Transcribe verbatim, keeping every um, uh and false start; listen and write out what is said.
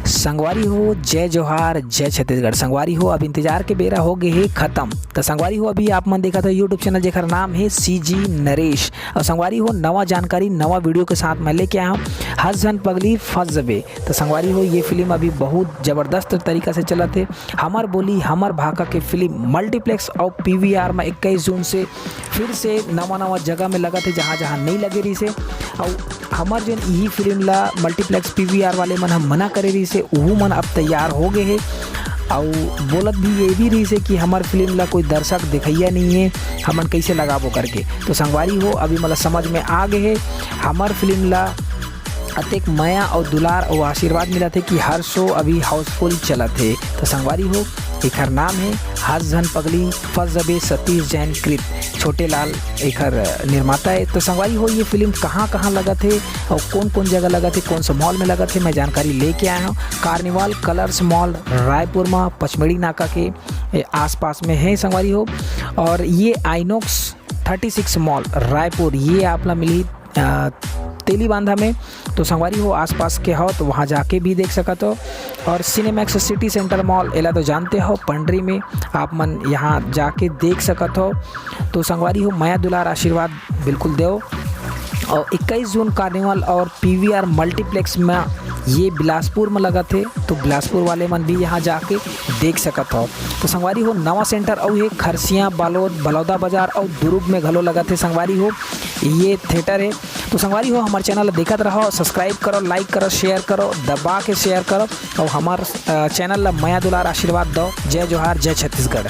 संगवारी हो, जय जोहार, जय छत्तीसगढ़। संगवारी हो, अब इंतजार के बेरा हो गे हे खत्म। त संगवारी हो, अभी आप मन देखत हो YouTube चैनल, जेकर नाम हे CG नरेश। और संगवारी हो, नवा जानकारी, नवा वीडियो के साथ मैं लेके आया हूँ हस झन पगली फंस जबे। त संगवारी हो, ये फिल्म अभी बहुत जबरदस्त तरीका से चलत हे। हमर बोली हमर भाखा के फिल्म मल्टीप्लेक्स और PVR में इक्कीस जून से फिर से नवा नवा जगह में लगत हे, जहाँ जहाँ नहीं लगे रहिस हे। और हमर जोन इही फिल्म ला मल्टीप्लेक्स PVR वाले मन ह मना करे रहिस हे, उहू मन अब तैयार हो गए हे। और बोलत भी ये भी रहिस हे कि हमर फिल्म ला कोई दर्शक देखइया नहीं है, हमन कैसे लगाबो करके। तो संगवारी हो, अभी मोला समझ में आ गए हे, हमर फिल्म ला अतेक मया और दुलार और आशीर्वाद मिलत हे कि हर शो अभी हाउसफुल चलत हे। तो संगवारी हो, एकर नाम हे हस झन पगली फंस जबे, सतीश जैन कृत, छोटे लाल एकर निर्माता हे। तो संगवारी हो, ये फिल्म कहाँ कहाँ लगत हे और कौन कौन जगह लगत हे, कौन सा मॉल में लगत हे, मैं जानकारी लेके आया हूँ। कार्निवाल कलर्स मॉल रायपुर में पचमेड़ी नाका के ए, आसपास में है संगवारी हो। और ये Inox thirty six mall Raipur, ये आप ला मिली अ, तेली बांधा में। तो संगवारी हो, आसपास के हो तो वहाँ जाके भी देख सकत हो। और सिनेमैक्स सिटी सेंटर मॉल, एला तो जानते हो, पंडरी में आप मन यहाँ जाके देख सकत हो। तो संगवारी हो, मया दुलार आशीर्वाद बिल्कुल देव। और इक्कीस जून कार्निवल और PVR मल्टीप्लेक्स में ये बिलासपुर में लगत हे, तो बिलासपुर वाले मन भी यहाँ जाके देख सकत हो। तो संगवारी हो, नवा सेंटर अउ हे खरसिया, बालोद, बलौदा बाजार और दुर्ग में घलो लगत हे संगवारी हो, ये थिएटर हे। तो संगवारी हो, हमारे चैनल ला देखत रहो, सब्सक्राइब करो, लाइक करो, शेयर करो, दबा के शेयर करो और हमार अ, चैनल ला मया दुलार आशीर्वाद दो। जय जोहार, जय छत्तीसगढ़।